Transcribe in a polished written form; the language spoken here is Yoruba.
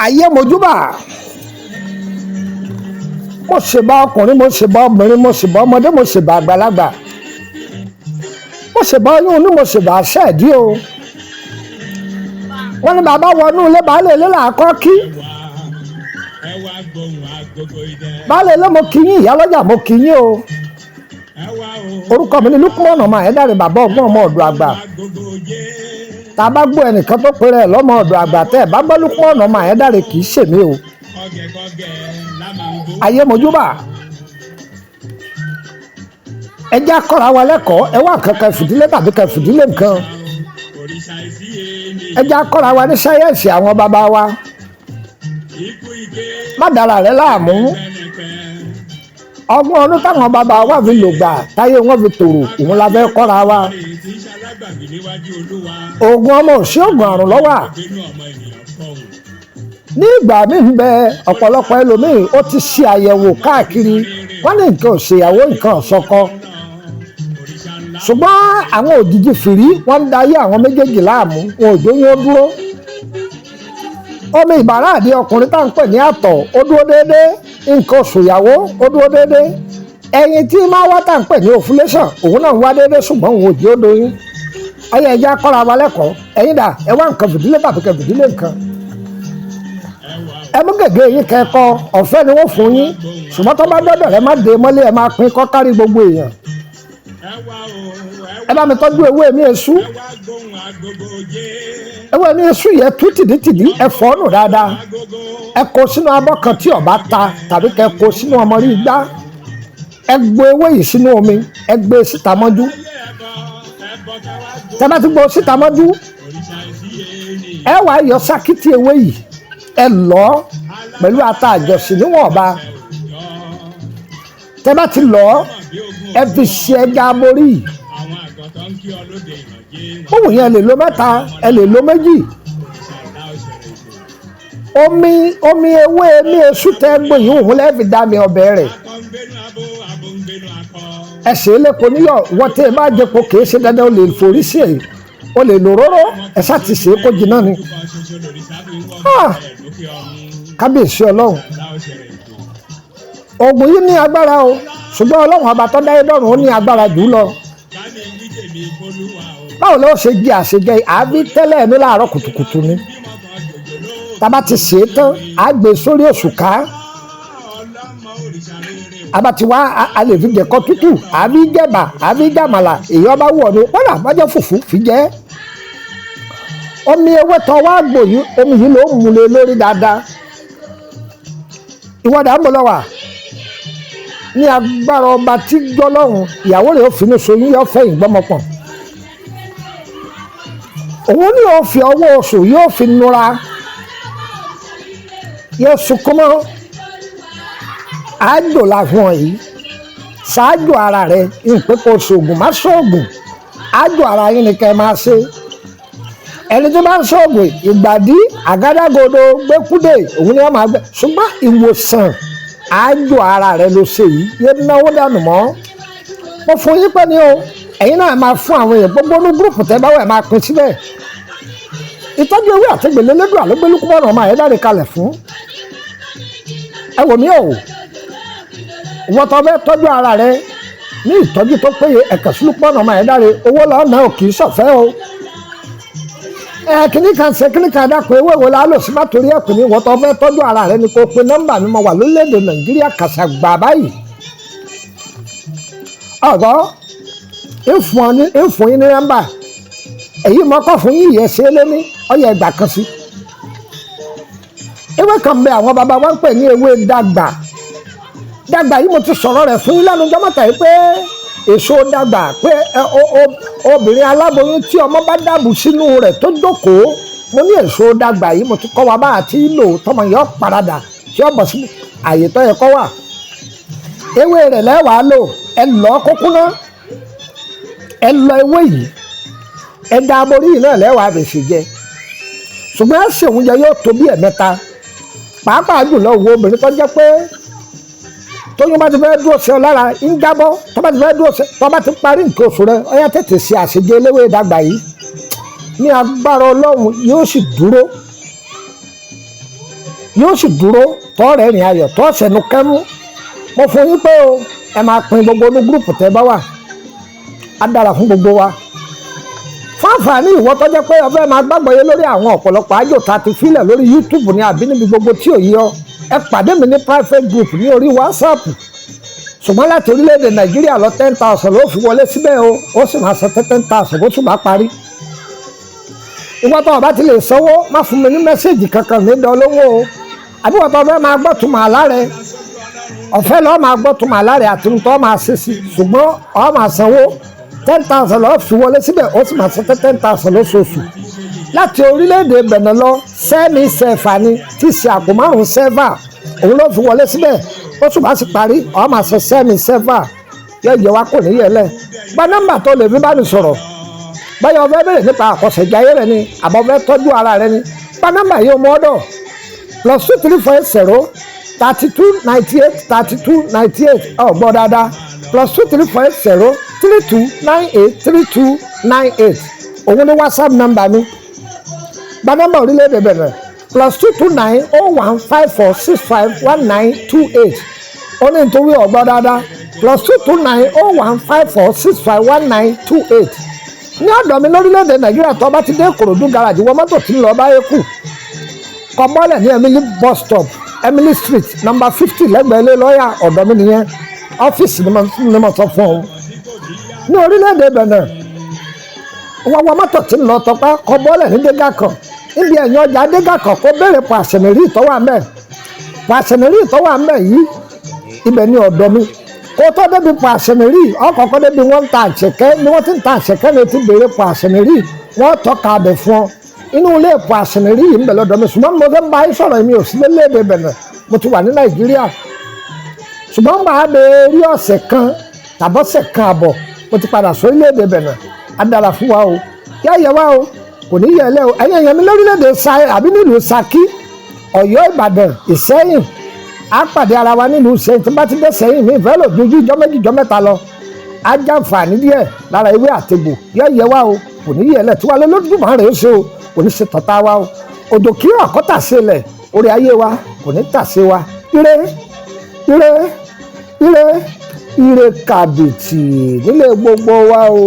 Ayé mojúbà, mo ṣèbà ọkùnrin, mo ṣèbà obìnrin, mo ṣèbà ọmọdé, mo ṣèbà àgbàlagbà, mo ṣèbà oyún inú, mo ṣèbà ṣẹ́ẹ̀dí o. Wọ́n ní bàbá wọnú ilé, baálé ilé là á kọ́ kí. Ẹ wá gbóhùn agogo idẹ. Baálé ilé, mo kí yín. Ìyálọ́jà, mo kí yín o. Ẹ wá o. Orúkọ mi ni Lukman ọmọ Ayédáre, bàbá ọgbọ́n, ọmọ ọ̀dọ̀ àgbà. Agogo jẹ́. Tá a bá gbọ́ ẹnìkan tó pèrè ẹ̀ lọ́mọ ọ̀dọ̀ àgbà, tẹ́ ẹ̀ bá gbọ́ Lukman ọmọ Ayédáre, kì í ṣèmi o. Kọ́gẹ́kọ́gẹ́ la máa ń gbó. Ayé mojúbà, ẹ jẹ́ á kọ́ra wa lẹ́kọ̀ọ́. Ẹ wá nǹkan kan fìdílé tàbí kan fìdílé nǹkan. Òrìṣà ìsíye ni. Ẹ jẹ́ á kọ́ra wa ní sáyẹ́ǹsì àwọn bàbá wa. Ikú ike. Má dára rẹ láàmú. Pẹ́nẹpẹ́. Ọgbọ́n ọdún táwọn bàbá wa fi lò gbà táyé wọn fi tòrò, òun la fẹ́ kọ́ra wa. Tí ṣalágbàgbé níwájú Olúwa. Oògùn ọmọ òsì, oògùn àrùn lọ́wà. Gbénú ọmọ ènìyàn fọ̀hùn. Ní ìgbà míì ń bẹ, ọ̀pọ̀lọpọ̀ ẹlòmíì ó ti ṣe àyẹ̀wò káàkiri, wọ́n ní nǹkan ò ṣèyàwó, nǹkan ò ṣọkọ, Òrìṣà ńlá. ṣùgbọ́n àwọn òjijì fìrí wọ́n ń dayé àwọn méjèèjì láàmú, wọn ò jóyún ó dúró. Omi ìbàrá àdí ọkùnrin tá à ń pè ní àtọ̀, ó dúró déédéé. Nǹkan oṣù ìyàwó, ó dúró déédéé. Ẹyin tí máa wá, tá à ń pè ní ovulation, òun náà ń wá déédéé, ṣùgbọ́n òun ò jí ó doyún. Ọyẹ, ẹ jẹ́ á kọ́ra wa lẹ́kọ̀ọ́. Ẹ̀yin dà? Ẹ wá nǹkan fìdílé tàbí kẹ fìdílé nǹkan. Ẹ wá Ẹ mú gègé yín kẹ́kọ̀ọ́, ọ̀fẹ́ ni wọ́n fún yín, ṣùgbọ́n tó bá dọ́dọ̀ rẹ, má dé mọ́lé, ẹ máa pín kọ́ kárí gbogbo èèyàn. Ẹ wá o. Ẹ bá mi tọ́jú ewé mi èṣú. Ẹ wá gbóhùn agogo jẹ́. Ewé mi èṣú yẹ tú tìdítìdí, ẹ fọ́ nù dáadáa. Agogo. Ẹ kó sínú abọ́ kan tí ó bá ta, tàbí kẹ kó sínú ọmọrí igbá. Ẹ gbó ewé yìí sínú omi, ẹ gbé e síta mọ́jú. Ayé ẹbọ ẹbọ ká wá gbó. Tẹ́ bá ti gbó síta mọ́jú, Òrìṣà ìsíye ni. ẹ wá yọ sákìtì ewé yìí, ẹ lọ pẹ̀lú ata àjọsìn níwọ̀nba. Tẹ́ bá ti lọ, ẹ fi ṣe ẹja aborí. Àwọn àgọ́tọ̀ ń kí ọ lóde ìrànjẹ́. Òun yẹn lè lo mẹ́ta, ẹ lè lo méjì. Òrìṣà ńlá òṣèré ìbò. Omi ewé mi èṣù tẹ́ gbò yìí, òun lẹ́ẹ̀ fi dá mi ọbẹ̀ rẹ̀. Akọ ń gbénu abo, abo ń gbénu akọ. Ẹ ṣe é lépo níyọ̀. Wọ́n tẹ́ ẹ bá jẹpo, kìí ṣe dandan, o lè forí sí ẹ, o lè lò róró. Ẹ ṣáà ti ṣe é kó jiná ni. Orúkọ ṣoṣo lòrìṣà fi ń wọ́n Ah! ẹ̀ lókè ọ̀run. Kábíyèsí Ọlọ́run! Ńlá òṣèré ìbò. Oògùn yìí ní agbára o, ṣùgbọ́n Ọlọ́run ọba tó dáyé dọ́run, ó ní agbára jù ú lọ. Bámi wí tèmi f'Olúwa o. Báwo ló ṣe jẹ àṣejẹ? Àbí tẹ́lẹ̀ ní láàárọ̀ kùtùkùtù ni. Bímọ kan jòjòló. Tá a bá ti ṣe é tán, á gbé sórí òṣùká. Ọlọ́mọ òrìṣà rere o. A bá ti wá, a lè fi jẹ̀kọ tútù, àbí jẹ̀bà, àbí jàmàlà, èyí ọba wù ọ́ ni. Wọ́n rà bájọ́ fùfú fi jẹ́. Omi ewé tán wá gbò yìí, omi yìí ló ń múlẹ̀ lórí dáadáa. Ìwọ́dà ń bọ̀ lọ́wọ́ ní agbára ọba tí gbọ́lọ́hún, ìyàwó rẹ̀ ó finú soyún, yóò fẹ̀yìn gbọ́mọpọ̀n. Òun ní yóò fi ọwọ́ oṣù, yóò fi nura, yóò sunkún mọ́. Àájò la fún ọ yìí, ṣáájú ara rẹ ìpè kò ṣoògùn, má ṣoògùn. Àájò ara yín ni kẹ́ ẹ máa ṣe. Ẹni tó bá ń ṣoògùn ìgbàdí, àgádágodo, gbẹ́kúdè, òun ni wọ́n máa gbẹ, ṣùgbọ́n ìwòsàn àájò ara rẹ ló ṣe yìí, yé náwó dànù mọ́. Mo fún yín pẹ́ ni o, ẹ̀yin náà máa fún àwọn èèyàn gbogbo ní group tẹ́ bá wà, máa pín síbẹ̀. Ìtọ́jú ewé àtẹ̀gbẹ̀lẹ̀ lẹ́dùn àlọ́gbẹ́lúkúmọ́nà ọmọ àyẹ́dáre kalẹ̀ fún. Ẹ wò mí o, wọ́n tọ́ bẹ́ tọ́jú ara rẹ ní ìtọ́jú tó péye, ẹ̀kẹ́ sílùpọ̀nà ọmọ àyẹ́dáre. Owó lọ́nà ò kì í ṣọ̀fẹ́ o. Ẹ kìíní kan ṣe kìíní kan dákun, ewé wo la lò sí? Má torí ẹ̀pìn ní. Wọ́n tọ́ fẹ́ tọ́jú ara rẹ ni kò pe nọ́mbà mi. Mo wà lórílẹ̀‐èdè Nàìjíríà kàṣàgbà báyìí. Ọ̀gọ́ ìfún yín ní nọ́mbà èyí mọ́ kọ́ fún yín yẹ ṣe é lé ní ọyẹ ẹgbà kan sí. Ewé kan bẹ, àwọn baba wa ń pè ní ewé dàgbà. Dàgbà yìí, mo ti sọ̀rọ̀ rẹ̀ fún yín lẹ́nu jọ́mọ́ta yìí pé èso dàgbà pé obìnrin aláboyún tí ọmọ bá dàbù sínú rẹ̀ tó jókòó, mo ní èso dàgbà yìí, mo ti kọ́ wa bá àti lò tọmọ yìí ó paradà tí ó bọ̀ sí àyè tó yẹ kó wà. Ewé rẹ̀ lẹ́wàá lò. Ẹ lọ́ kókó ná, ẹ lọ ewé yìí, ẹ da aborí yìí náà lẹ́wàá fèsì jẹ, ṣùgbọ́n ẹ ṣe oúnjẹ yóò tó bí ẹ̀mẹ́ta. Pàápàá jùlọ wo obìnrin tó jẹ́ pé tóyún bá ti fẹ́ dúró sí ọ lára ń jábọ́, tó bá ti fẹ́ dúró sí, tó bá ti parí nǹkan oṣù rẹ, ó yá, tètè ṣe àṣejẹ eléwé dàgbà yìí. Ní agbára Ọlọ́run, yóò sì dúró. Yóò sì dúró tọ́ọ̀rẹ́ rìn ayọ̀ tọ́ọ̀sẹ̀nu kẹ́mú. Mo fún yín pé o, ẹ máa pín gbogbo ní group tẹ́ bá wà. Á dára fún gbogbo wa. Fún àǹfààní ìwọ tó jẹ́ pé o fẹ́ máa gbàgbọ́ yé lórí àwọn ọ̀pọ̀lọpọ̀ àjò tá a ti filẹ̀ lórí YouTube ní àbí níbi gbogbo tí ò yí ọ, ẹ pàdé mi ní private group ní orí WhatsApp. Ṣùgbọ́n láti orílẹ̀-èdè Nàìjíríà lọ, 10,000 ló fi wọlé síbẹ̀ o, ó sì máa san 10,000 bó tún bá parí. Ìwọ tó o bá ti lè sanwó, má fún mi ní message kankan, ní dán lówó o. Àbí ìwọ tó o fẹ́ máa gbọ́ túmọ̀ àlá rẹ, ọ̀fẹ́ lọ́ọ́ máa gbọ́ túmọ̀ àlá rẹ àti tó máa ṣe sí, ṣùgbọ́n ọ máa sanwó. 10,000 lọ́ọ́ fi wọlé síbẹ̀, ó sì máa san 10,000 lóṣooṣù. Láti orílẹ̀-èdè Benin lọ, sẹ́mi sẹ́fà ni, tí í ṣe àpò 5 sẹ́fà, òun ló fi wọlé síbẹ̀. Ó sì bá sì parí, ọ máa san sẹ́mi sẹ́fà. Yẹ yẹ wa kò ní yẹlẹ̀. Gba nọ́mbà tó lè fi bá mi sọ̀rọ̀. Báyọ̀ fẹ́ bẹ̀rẹ̀ nípa àkọsẹ̀jáyé rẹ ni, àbọ̀ fẹ́ tọ́jú ara rẹ ni, gba nọ́mbà yìí ọmọ ọ̀dọ̀: +234 80 32 98 32 98. Ọ̀ gbọ́ dáadáa: +234 80 32 98 32 98. Òun ni WhatsApp nọ́mbà mi. Gba nọ́mbà orílẹ̀-èdè bẹ̀rẹ̀: +229 01 54 65 19 28. Ó ní nítorí ọ̀gbọ́n dáadáa: +229 01 54 65 19 28. Ní ọ̀dọ̀ mi lórílẹ̀‐èdè Nàìjíríà, tó bá ti dé Ìkòròdú garage, wọ mọ́tò tí ń lọ bá yẹ kù, kọ bọ́lẹ̀ ní Emily bus stop, Emily Street, number 50, lẹ́gbẹ̀ẹ́ ilé lọ́ọ̀yà. Ọ̀dọ̀ mi nìyẹn, ọ́fíìsì ni mo sọ fún ọ. Ní orílẹ̀-èdè Benin, wọ́n wọ mọ́tò tí ń lọ Tọpá, kọ bọ́lẹ̀ ní Dégàkàn, níbi ẹ̀yìn ọjà Dégàkàn, kó béèrè pàṣẹmìrì ìtọ́wà mẹ́. Pàṣẹmìrì ìtọ́wà mẹ́ yìí, ibẹ̀ ni ọ̀dọ̀ mi. Kó tó débi pàṣẹmìrì, ọkọ̀ọ̀kọ́ débi wọ́n ń ta àṣẹkẹ́ ni wọ́n ti ń ta àṣẹkẹ́ ni ti béèrè pàṣẹmìrì, wọ́n tọ́ka abẹ fún ọ. Inú ilé pàṣẹmìrì yìí ń bẹ lọ́dọ̀ mi. Ṣùgbọ́n mo fẹ́ bá yín sọ̀rọ̀, mi ò sí lédè Benin, mo ti wà ní Nàìjíríà. Ṣùgbọ́n bá a bẹ rí ọ̀sẹ̀ kan tàbọ̀sẹ̀ kan àbọ̀, mo ti padà sórílẹ̀-èdè Benin. Á dára fún wa o, yá yẹ wa o, kò ní yẹ lẹ́ o. Ẹ̀yin èèyàn mi lórílẹ̀-èdè sa àbí nílùú Ṣakí, Ọ̀yọ́, Ìbàdàn, Ìṣẹ́yìn, á pàdé ara wa nílùú Ìṣẹ́yìn. Tí n bá ti dé Ṣẹ́yìn, mi ìfẹ́ lò ju ijọ́ 2, ijọ́ 3 lọ, á jàǹfààní díẹ̀ lára ewé àtegbò. Yá yẹ wa o, kò ní yẹ lẹ̀ tí wàá lọ́lọ́dúnmọ́ rẹ̀ ṣe o, kò ní ṣe tọ̀tà wa o. Òjò kí ọ̀kọ́ tà sí ilẹ̀, orí ayé wa kò ní tà sí wa. Ire, ire, ire, ire kàbìtì nílé gbogbo wa o.